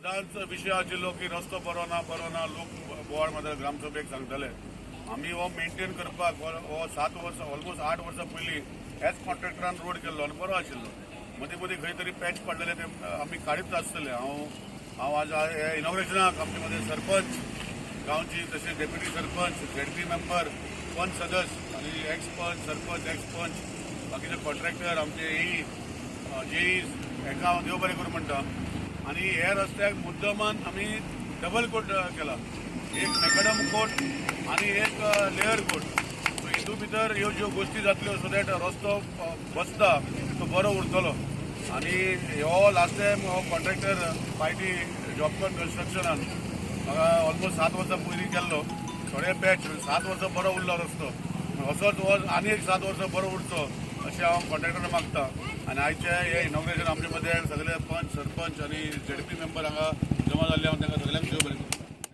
सदांच विशय आशिल्लो की रस्तो बरो ना, बरो ना. लोक बोवाळ मारताले. ग्रामसभेक सांगताले. आमी हो मेंटेन करपाक हो 7 वर्सां, ऑलमोस्ट 8 वर्सां पयलीं ह्याच कॉन्ट्रॅक्टरान रोड केल्लो आनी बरो आशिल्लो. मदीं मदीं खंय तरी पॅच पडलेले, ते आमी काडीत आसतले. हांव हांव आज हे इनॉग्रेशनाक आमचे मदीं सरपंच गांवची, तशेंच डेप्युटी सरपंच, झेडपी मेंबर, पंच सदस्य आनी एक्स पंच, सरपंच, एक्स पंच, बाकीचे कॉन्ट्रॅक्टर, आमचे एई, जेई, हेका हांव देव बरें करूं म्हणटा. आनी हे रस्त्याक मुद्दमान आमी डबल कोट केला, एक मेकडम कोट आनी एक लेयर कोट. सो हितून भितर ह्यो ज्यो गोश्टी जातल्यो, सो that रस्तो बसता तो बरो उरतलो. आनी हो लास्ट टायम हो कॉन्ट्रॅक्टर पायटी जॉबकॉन कन्स्ट्रक्शनान म्हाका ऑलमोस्ट 7 वर्सां पयलीं केल्लो. थोडे पॅच, 7 वर्सां बरो उरलो रस्तो. असोच हो आनी एक 7 वर्सां बरो उरचो अशें हांव कॉन्ट्रॅक्टरा मागता. आनी आयचे हे इनॉग्रेशन आमचे मदें सगळे पंच, सरपंच आनी झेडपी मेंबर हांगा जमा जाल्ले, हांव तांकां